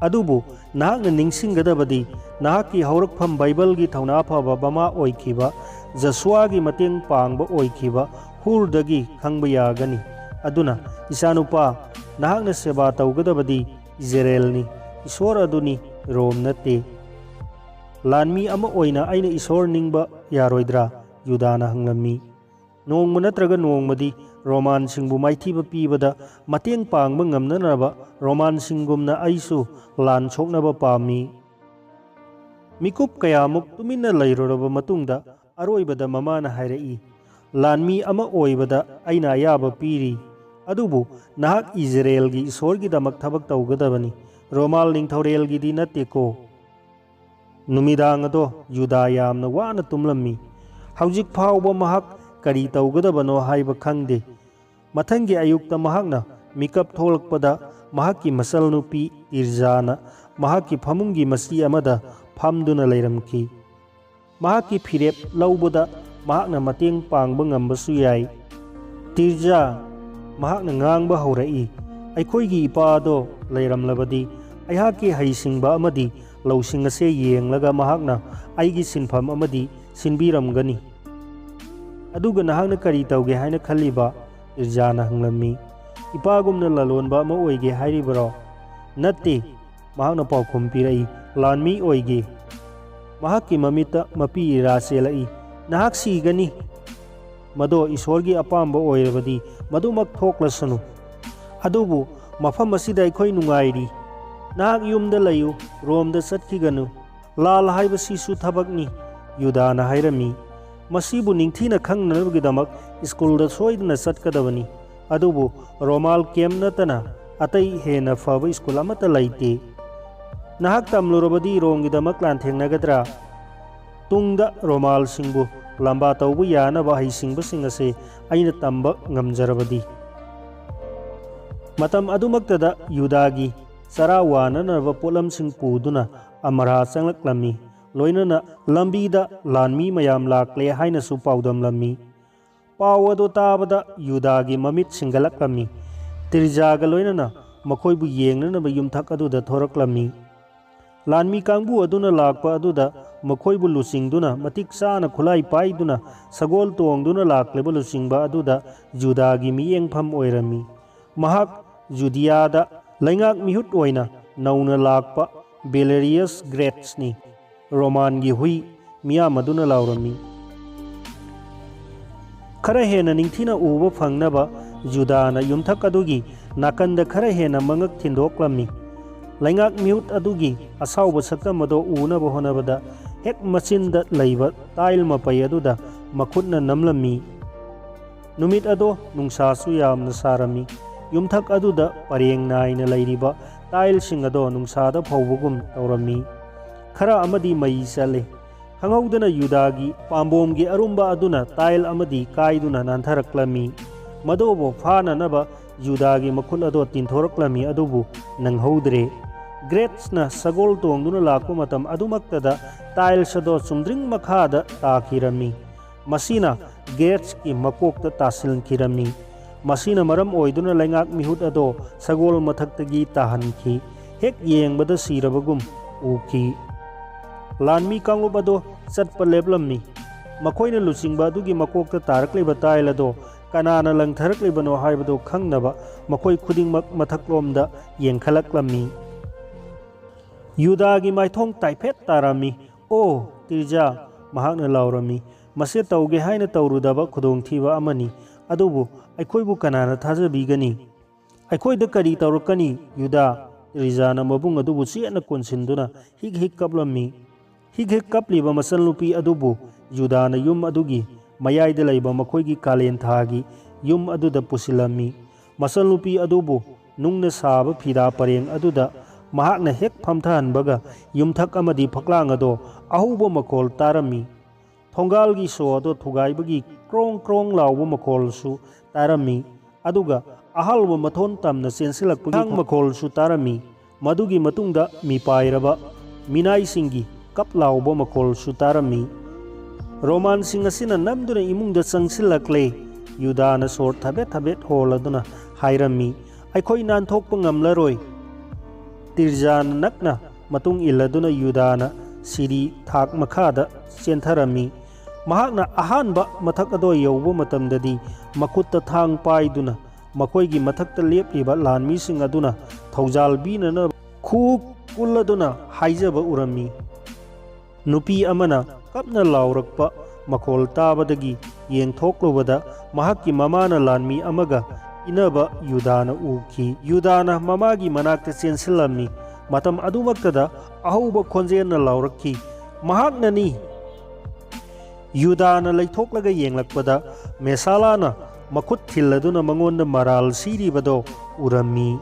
"ꯑꯗꯨꯕꯨ ꯅꯍꯥꯛꯅ ꯅꯤꯡꯁꯤꯡꯒꯗꯕꯗꯤ, ꯅꯍꯥꯛꯀꯤ ꯍꯧꯔꯛꯐꯝ ꯕꯥꯏꯕꯜꯒꯤ ꯊꯧꯅꯥ ꯐꯕ ꯃꯃꯥ ꯑꯣꯏꯈꯤꯕ ꯖꯁꯨꯋꯥꯒꯤ ꯃꯇꯦꯡ ꯄꯥꯡꯕ ꯑꯣꯏꯈꯤꯕ ꯍꯨꯔꯗꯒꯤ ꯈꯪꯕ ꯌꯥꯒꯅꯤ꯫ ꯑꯗꯨꯅ, ꯏꯆꯥꯅꯨꯄꯥ, ꯅꯍꯥꯛꯅ ꯁꯦꯕꯥ ꯇꯧꯒꯗꯕꯗꯤ ꯏꯖꯔꯦꯜꯅꯤ, ꯏꯁꯣꯔ ꯑꯗꯨꯅꯤ, ꯔꯣꯝ ꯅꯠꯇꯦ꯫ ꯂꯥꯟꯃꯤ ꯑꯃ ꯑꯣꯏꯅ ꯑꯩꯅ ꯏꯁꯣꯔ ꯅꯤꯡꯕ ꯌꯥꯔꯣꯏꯗ꯭ꯔꯥ?" ꯌꯨꯗꯥꯅ ꯍꯪꯂꯝꯃꯤ꯫ "ꯅꯣꯡꯃ ꯅꯠꯇ꯭ꯔꯒ ꯅꯣꯡꯃꯗꯤ ꯔꯣꯃꯥꯟꯁꯤꯡꯕꯨ ꯃꯥꯏꯊꯤꯕ ꯄꯤꯕꯗ ꯃꯇꯦꯡ ꯄꯥꯡꯕ ꯉꯝꯅꯅꯕ ꯔꯣꯃꯥꯟꯁꯤꯡꯒꯨꯝꯅ ꯑꯩꯁꯨ ꯂꯥꯟ ꯁꯣꯛꯅꯕ ꯄꯥꯝꯃꯤ꯫" ꯃꯤꯀꯨꯞ ꯀꯌꯥꯃꯨꯛ ꯇꯨꯃꯤꯟꯅ ꯂꯩꯔꯨꯔꯕ ꯃꯇꯨꯡꯗ ꯑꯔꯣꯏꯕꯗ ꯃꯃꯥꯅ ꯍꯥꯏꯔꯛꯏ, "ꯂꯥꯟꯃꯤ ꯑꯃ ꯑꯣꯏꯕꯗ ꯑꯩꯅ ꯑꯌꯥꯕ ꯄꯤꯔꯤ, ꯑꯗꯨꯕꯨ ꯅꯍꯥꯛ ꯏꯖꯔꯦꯜꯒꯤ ꯏꯁꯣꯔꯒꯤꯗꯃꯛ ꯊꯕꯛ ꯇꯧꯒꯗꯕꯅꯤ, ꯔꯣꯃꯥꯜ ꯅꯤꯡꯊꯧꯔꯦꯜꯒꯤꯗꯤ ꯅꯠꯇꯦꯀꯣ꯫" ꯅꯨꯃꯤꯗꯥꯡ ꯑꯗꯣ ꯌꯨꯗꯥ ꯌꯥꯝꯅ ꯋꯥꯅ ꯇꯨꯝꯂꯝꯃꯤ꯫ ꯍꯧꯖꯤꯛ ꯐꯥꯎꯕ ꯃꯍꯥꯛ ꯀꯔꯤ ꯇꯧꯒꯗꯕꯅꯣ ꯍꯥꯏꯕ ꯈꯪꯗꯦ꯫ ꯃꯊꯪꯒꯤ ꯑꯌꯨꯛꯇ ꯃꯍꯥꯛꯅ ꯃꯤꯀꯞ ꯊꯣꯛꯂꯛꯄꯗ, ꯃꯍꯥꯛꯀꯤ ꯃꯆꯜꯅꯨꯄꯤ ꯇꯤꯔꯖꯥꯅ ꯃꯍꯥꯛꯀꯤ ꯐꯃꯨꯡꯒꯤ ꯃꯆꯤ ꯑꯃꯗ ꯐꯝꯗꯨꯅ ꯂꯩꯔꯝꯈꯤ꯫ ꯃꯍꯥꯛꯀꯤ ꯐꯤꯔꯦꯞ ꯂꯧꯕꯗ ꯃꯍꯥꯛꯅ ꯃꯇꯦꯡ ꯄꯥꯡꯕ ꯉꯝꯕꯁꯨ ꯌꯥꯏ꯫ "ꯇꯤꯔꯖꯥ," ꯃꯍꯥꯛꯅ ꯉꯥꯡꯕ ꯍꯧꯔꯛꯏ, "ꯑꯩꯈꯣꯏꯒꯤ ꯏꯄꯥ ꯑꯗꯣ ꯂꯩꯔꯝꯂꯕꯗꯤ, ꯑꯩꯍꯥꯛꯀꯤ ꯍꯩꯁꯤꯡꯕ ꯑꯃꯗꯤ ꯂꯧꯁꯤꯡ ꯑꯁꯦ ꯌꯦꯡꯂꯒ ꯃꯍꯥꯛꯅ ꯑꯩꯒꯤ ꯁꯤꯟꯐꯝ ꯑꯃꯗꯤ ꯁꯤꯟꯕꯤꯔꯝꯒꯅꯤ꯫" "ꯑꯗꯨꯒ ꯅꯍꯥꯛꯅ ꯀꯔꯤ ꯇꯧꯒꯦ ꯍꯥꯏꯅ ꯈꯜꯂꯤꯕ?" ꯇꯤꯔꯖꯥꯅ ꯍꯪꯂꯝꯃꯤ꯫ "ꯏꯄꯥꯒꯨꯝꯅ ꯂꯂꯣꯟꯕ ꯑꯃ ꯑꯣꯏꯒꯦ ꯍꯥꯏꯔꯤꯕꯔꯣ?" "ꯅꯠꯇꯦ," ꯃꯍꯥꯛꯅ ꯄꯥꯎꯈꯨꯝ ꯄꯤꯔꯛꯏ, "ꯂꯥꯟꯃꯤ ꯑꯣꯏꯒꯦ꯫" ꯃꯍꯥꯛꯀꯤ ꯃꯃꯤꯠꯇ ꯃꯄꯤ ꯏꯔꯥ ꯆꯦꯜꯂꯛꯏ꯫ "ꯅꯍꯥꯛ ꯁꯤꯒꯅꯤ꯫ ꯃꯗꯣ ꯏꯁꯣꯔꯒꯤ ꯑꯄꯥꯝꯕ ꯑꯣꯏꯔꯕꯗꯤ ꯃꯗꯨꯃꯛ ꯊꯣꯛꯂꯁꯅꯨ꯫ ꯑꯗꯨꯕꯨ ꯃꯐꯝ ꯑꯁꯤꯗ ꯑꯩꯈꯣꯏ ꯅꯨꯡꯉꯥꯏꯔꯤ꯫ ꯅꯍꯥꯛ ꯌꯨꯝꯗ ꯂꯩꯌꯨ, ꯔꯣꯝꯗ ꯆꯠꯈꯤꯒꯅꯨ꯫ ꯂꯥꯜ ꯍꯥꯏꯕꯁꯤꯁꯨ ꯊꯕꯛꯅꯤ," ꯌꯨꯗꯥꯅ ꯍꯥꯏꯔꯝꯃꯤ꯫ "ꯃꯁꯤꯕꯨ ꯅꯤꯡꯊꯤꯅ ꯈꯪꯅꯅꯕꯒꯤꯗꯃꯛ ꯁ꯭ꯀꯨꯜꯗ ꯁꯣꯏꯗꯅ ꯆꯠꯀꯗꯕꯅꯤ꯫ ꯑꯗꯨꯕꯨ ꯔꯣꯃꯥꯜ ꯀꯦꯝꯞ ꯅꯠꯇꯅ ꯑꯇꯩ ꯍꯦꯟꯅ ꯐꯕ ꯁ꯭ꯀꯨꯜ ꯑꯃꯠꯇ ꯂꯩꯇꯦ꯫ ꯅꯍꯥꯛ ꯇꯝꯂꯨꯔꯕꯗꯤ ꯔꯣꯝꯒꯤꯗꯃꯛ ꯂꯥꯟꯊꯦꯡꯅꯒꯗ꯭ꯔꯥ? ꯇꯨꯡꯗ ꯔꯣꯃꯥꯜꯁꯤꯡꯕꯨ ꯂꯝꯕꯥ ꯇꯧꯕ ꯌꯥꯅꯕ ꯍꯩꯁꯤꯡꯕꯁꯤꯡ ꯑꯁꯦ ꯑꯩꯅ ꯇꯝꯕ ꯉꯝꯖꯔꯕꯗꯤ꯫" ꯃꯇꯝ ꯑꯗꯨꯃꯛꯇꯗ ꯌꯨꯗꯥꯒꯤ ꯆꯔꯥ ꯋꯥꯅꯅꯕ ꯄꯣꯠꯂꯝꯁꯤꯡ ꯄꯨꯗꯨꯅ ꯑꯃꯔꯥ ꯆꯪꯂꯛꯂꯝꯃꯤ꯫ ꯂꯣꯏꯅꯅ ꯂꯝꯕꯤꯗ ꯂꯥꯟꯃꯤ ꯃꯌꯥꯝ ꯂꯥꯛꯂꯦ ꯍꯥꯏꯅꯁꯨ ꯄꯥꯎꯗꯝꯂꯝꯃꯤ꯫ ꯄꯥꯎ ꯑꯗꯨ ꯇꯥꯕꯗ ꯌꯨꯗꯥꯒꯤ ꯃꯃꯤꯠ ꯁꯤꯡꯒꯠꯂꯛꯂꯝꯃꯤ꯫ ꯇꯤꯔꯖꯥꯒ ꯂꯣꯏꯅꯅ ꯃꯈꯣꯏꯕꯨ ꯌꯦꯡꯅꯅꯕ ꯌꯨꯝꯊꯛ ꯑꯗꯨꯗ ꯊꯣꯔꯛꯂꯝꯃꯤ꯫ ꯂꯥꯟꯃꯤ ꯀꯥꯡꯕꯨ ꯑꯗꯨꯅ ꯂꯥꯛꯄ ꯑꯗꯨꯗ ꯃꯈꯣꯏꯕꯨ ꯂꯨꯆꯤꯡꯗꯨꯅ, ꯃꯇꯤꯛ ꯆꯥꯅ ꯈꯨꯠꯂꯥꯏ ꯄꯥꯏꯗꯨꯅ, ꯁꯒꯣꯜ ꯇꯣꯡꯗꯨꯅ ꯂꯥꯛꯂꯤꯕ ꯂꯨꯆꯤꯡꯕ ꯑꯗꯨꯗ ꯌꯨꯗꯥꯒꯤ ꯃꯤꯠꯌꯦꯡꯐꯝ ꯑꯣꯏꯔꯝꯃꯤ꯫ ꯃꯍꯥꯛ ꯖꯨꯗꯤꯌꯥꯗ ꯂꯩꯉꯥꯛ ꯃꯤꯍꯨꯠ ꯑꯣꯏꯅ ꯅꯧꯅ ꯂꯥꯛꯄ ꯕꯦꯂꯦꯔꯤꯌꯁ ꯒ꯭ꯔꯦꯠꯁꯅꯤ꯫ ꯔꯣꯃꯥꯟꯒꯤ ꯍꯨꯏ ꯃꯤꯌꯥꯝ ꯑꯗꯨꯅ ꯂꯥꯎꯔꯝꯃꯤ꯫ ꯈꯔ ꯍꯦꯟꯅ ꯅꯤꯡꯊꯤꯅ ꯎꯕ ꯐꯪꯅꯕ ꯖꯨꯗꯥꯅ ꯌꯨꯝꯊꯛ ꯑꯗꯨꯒꯤ ꯅꯥꯀꯟꯗ ꯈꯔ ꯍꯦꯟꯅ ꯃꯉꯛ ꯊꯤꯟꯗꯣꯛꯂꯝꯃꯤ꯫ ꯂꯩꯉꯥꯛ ꯃꯤꯍꯨꯠ ꯑꯗꯨꯒꯤ ꯑꯁꯥꯎꯕ ꯁꯛꯇꯝ ꯑꯗꯨ ꯎꯅꯕ ꯍꯣꯠꯅꯕꯗ ꯍꯦꯛ ꯃꯆꯤꯟꯗ ꯂꯩꯕ ꯇꯥꯏꯜ ꯃꯄꯩ ꯑꯗꯨꯗ ꯃꯈꯨꯠꯅ ꯅꯝꯂꯝꯃꯤ꯫ ꯅꯨꯃꯤꯠ ꯑꯗꯣ ꯅꯨꯡꯁꯥꯁꯨ ꯌꯥꯝꯅ ꯁꯥꯔꯝꯃꯤ꯫ ꯌꯨꯝꯊꯛ ꯑꯗꯨꯗ ꯄꯔꯦꯡ ꯅꯥꯏꯅ ꯂꯩꯔꯤꯕ ꯇꯥꯏꯜꯁꯤꯡ ꯑꯗꯣ ꯅꯨꯡꯁꯥꯗ ꯐꯧꯕꯒꯨꯝ ꯇꯧꯔꯝꯃꯤ꯫ ꯈꯔ ꯑꯃꯗꯤ ꯃꯩ ꯆꯠꯂꯤ꯫ ꯈꯪꯍꯧꯗꯅ ꯌꯨꯗꯥꯒꯤ ꯄꯥꯝꯕꯣꯝꯒꯤ ꯑꯔꯨꯝꯕ ꯑꯗꯨꯅ ꯇꯥꯏꯜ ꯑꯃꯗꯤ ꯀꯥꯏꯗꯨꯅ ꯅꯥꯟꯊꯔꯛꯂꯝꯃꯤ꯫ ꯃꯗꯨꯕꯨ ꯐꯥꯅꯅꯕ ꯌꯨꯗꯥꯒꯤ ꯃꯈꯨꯠ ꯑꯗꯣ ꯇꯤꯟꯊꯣꯔꯛꯂꯝꯃꯤ, ꯑꯗꯨꯕꯨ ꯅꯪꯍꯧꯗ꯭ꯔꯦ꯫ ꯒ꯭ꯔꯦꯠꯁꯅ ꯁꯒꯣꯜ ꯇꯣꯡꯗꯨꯅ ꯂꯥꯛꯄ ꯃꯇꯝ ꯑꯗꯨꯃꯛꯇꯗ ꯇꯥꯏꯜꯁ ꯑꯗꯣ ꯆꯨꯝꯗ꯭ꯔꯤꯡ ꯃꯈꯥꯗ ꯇꯥꯈꯤꯔꯝꯃꯤ꯫ ꯃꯁꯤꯅ ꯒ꯭ꯔꯦꯠꯁꯀꯤ ꯃꯀꯣꯛꯇ ꯇꯥꯁꯤꯟꯈꯤꯔꯝꯃꯤ꯫ ꯃꯁꯤꯅ ꯃꯔꯝ ꯑꯣꯏꯗꯨꯅ ꯂꯩꯉꯥꯛ ꯃꯤꯍꯨꯠ ꯑꯗꯣ ꯁꯒꯣꯜ ꯃꯊꯛꯇꯒꯤ ꯇꯥꯍꯟꯈꯤ꯫ ꯍꯦꯛ ꯌꯦꯡꯕꯗ ꯁꯤꯔꯕꯒꯨꯝ ꯎꯈꯤ꯫ ꯂꯥꯟꯃꯤ ꯀꯥꯡꯂꯨꯞ ꯑꯗꯣ ꯆꯠꯄ ꯂꯦꯞꯂꯝꯃꯤ꯫ ꯃꯈꯣꯏꯅ ꯂꯨꯆꯤꯡꯕ ꯑꯗꯨꯒꯤ ꯃꯀꯣꯛꯇ ꯇꯥꯔꯛꯂꯤꯕ ꯇꯥꯏꯜ ꯑꯗꯣ ꯀꯅꯥꯅ ꯂꯪꯊꯔꯛꯂꯤꯕꯅꯣ ꯍꯥꯏꯕꯗꯨ ꯈꯪꯅꯕ ꯃꯈꯣꯏ ꯈꯨꯗꯤꯡꯃꯛ ꯃꯊꯛꯂꯣꯝꯗ ꯌꯦꯡꯈꯠꯂꯛꯂꯝꯃꯤ꯫ ꯌꯨꯗꯥꯒꯤ ꯃꯥꯏꯊꯣꯡ ꯇꯥꯏꯐꯦꯠ ꯇꯥꯔꯝꯃꯤ꯫ "ꯑꯣ, ꯇꯤꯔꯖꯥ!" ꯃꯍꯥꯛꯅ ꯂꯥꯎꯔꯝꯃꯤ꯫ "ꯃꯁꯤ ꯇꯧꯒꯦ ꯍꯥꯏꯅ ꯇꯧꯔꯨꯗꯕ ꯈꯨꯗꯣꯡꯊꯤꯕ ꯑꯃꯅꯤ, ꯑꯗꯨꯕꯨ ꯑꯩꯈꯣꯏꯕꯨ ꯀꯅꯥꯅ ꯊꯥꯖꯕꯤꯒꯅꯤ? ꯑꯩꯈꯣꯏꯗ ꯀꯔꯤ ꯇꯧꯔꯛꯀꯅꯤ, ꯌꯨꯗꯥ?" ꯇꯤꯔꯖꯥꯅ ꯃꯕꯨꯡ ꯑꯗꯨꯕꯨ ꯆꯦꯠꯅ ꯀꯣꯟꯁꯤꯟꯗꯨꯅ ꯍꯤꯛ ꯍꯤꯛ ꯀꯞꯂꯝꯃꯤ꯫ ꯍꯤꯛ ꯍꯤꯛ ꯀꯞꯂꯤꯕ ꯃꯆꯜꯅꯨꯄꯤ ꯑꯗꯨꯕꯨ ꯌꯨꯗꯥꯅ ꯌꯨꯝ ꯑꯗꯨꯒꯤ ꯃꯌꯥꯏꯗ ꯂꯩꯕ ꯃꯈꯣꯏꯒꯤ ꯀꯥꯂꯦꯟ ꯊꯥꯒꯤ ꯌꯨꯝ ꯑꯗꯨꯗ ꯄꯨꯁꯤꯜꯂꯝꯃꯤ꯫ ꯃꯆꯜꯅꯨꯄꯤ ꯑꯗꯨꯕꯨ ꯅꯨꯡꯅ ꯁꯥꯕ ꯐꯤꯗꯥ ꯄꯔꯦꯡ ꯑꯗꯨꯗ ꯃꯍꯥꯛꯅ ꯍꯦꯛ ꯐꯝꯊꯍꯟꯕꯒ ꯌꯨꯝꯊꯛ ꯑꯃꯗꯤ ꯐꯛꯂꯥꯡ ꯑꯗꯣ ꯑꯍꯧꯕ ꯃꯈꯣꯜ ꯇꯥꯔꯝꯃꯤ꯫ ꯊꯣꯡꯒꯥꯜꯒꯤ ꯁꯣ ꯑꯗꯣ ꯊꯨꯒꯥꯏꯕꯒꯤ ꯀ꯭ꯔꯣꯡ ꯀ꯭ꯔꯣꯡ ꯂꯥꯎꯕ ꯃꯈꯣꯜꯁꯨ ꯇꯥꯔꯝꯃꯤ꯫ ꯑꯗꯨꯒ ꯑꯍꯥꯜꯕ ꯃꯊꯣꯟ ꯇꯝꯅ ꯆꯦꯟꯁꯤꯜꯂꯛꯄꯒꯤ ꯃꯈꯣꯜꯁꯨ ꯇꯥꯔꯝꯃꯤ꯫ ꯃꯗꯨꯒꯤ ꯃꯇꯨꯡꯗ ꯃꯤꯄꯥꯏꯔꯕ ꯃꯤꯅꯥꯏꯁꯤꯡꯒꯤ ꯀꯞ ꯂꯥꯎꯕ ꯃꯈꯣꯜꯁꯨ ꯇꯥꯔꯝꯃꯤ꯫ "ꯔꯣꯃꯥꯟꯁꯤꯡ ꯑꯁꯤꯅ ꯅꯝꯗꯨꯅ ꯏꯃꯨꯡꯗ ꯆꯪꯁꯤꯜꯂꯛꯂꯦ," ꯌꯨꯗꯥꯅ ꯁꯣꯔ ꯊꯕꯦꯠ ꯊꯕꯦꯠ ꯍꯣꯜꯂꯗꯨꯅ ꯍꯥꯏꯔꯝꯃꯤ꯫ "ꯑꯩꯈꯣꯏ ꯅꯥꯟꯊꯣꯛꯄ ꯉꯝꯂꯔꯣꯏ꯫" ꯇꯤꯔꯖꯥꯅ ꯅꯛꯅ ꯃꯇꯨꯡ ꯏꯜꯂꯗꯨꯅ ꯌꯨꯗꯥꯅ ꯁꯤꯔꯤ ꯊꯥꯛ ꯃꯈꯥꯗ ꯆꯦꯟꯊꯔꯝꯃꯤ꯫ ꯃꯍꯥꯛꯅ ꯑꯍꯥꯟꯕ ꯃꯊꯛ ꯑꯗꯣ ꯌꯧꯕ ꯃꯇꯝꯗꯗꯤ ꯃꯈꯨꯠꯇ ꯊꯥꯡ ꯄꯥꯏꯗꯨꯅ ꯃꯈꯣꯏꯒꯤ ꯃꯊꯛꯇ ꯂꯦꯞꯂꯤꯕ ꯂꯥꯟꯃꯤꯁꯤꯡ ꯑꯗꯨꯅ ꯊꯧꯖꯥꯜ ꯄꯤꯅꯅꯕ ꯈꯨ ꯀꯨꯜꯂꯗꯨꯅ ꯍꯥꯏꯖꯕ ꯎꯔꯝꯃꯤ꯫ ꯅꯨꯄꯤ ꯑꯃꯅ ꯀꯞꯅ ꯂꯥꯎꯔꯛꯄ ꯃꯈꯣꯜ ꯇꯥꯕꯗꯒꯤ ꯌꯦꯡꯊꯣꯛꯂꯨꯕꯗ ꯃꯍꯥꯛꯀꯤ ꯃꯃꯥꯅ ꯂꯥꯟꯃꯤ ꯑꯃꯒ ꯏꯅꯕ ꯌꯨꯗꯥꯅ ꯎꯈꯤ꯫ ꯌꯨꯗꯥꯅ ꯃꯃꯥꯒꯤ ꯃꯅꯥꯛꯇ ꯆꯦꯟꯁꯤꯜꯂꯝꯃꯤ꯫ ꯃꯇꯝ ꯑꯗꯨꯃꯛꯇꯗ ꯑꯍꯧꯕ ꯈꯣꯟꯖꯦꯜꯅ ꯂꯥꯎꯔꯛꯈꯤ, "ꯃꯍꯥꯛꯅꯅꯤ!" ꯌꯨꯗꯥꯅ ꯂꯩꯊꯣꯛꯂꯒ ꯌꯦꯡꯂꯛꯄꯗ ꯃꯦꯁꯥꯂꯥꯅ ꯃꯈꯨꯠ ꯊꯤꯜꯂꯗꯨꯅ ꯃꯉꯣꯟꯗ ꯃꯔꯥꯜ ꯁꯤꯔꯤꯕꯗꯣ ꯎꯔꯝꯃꯤ꯫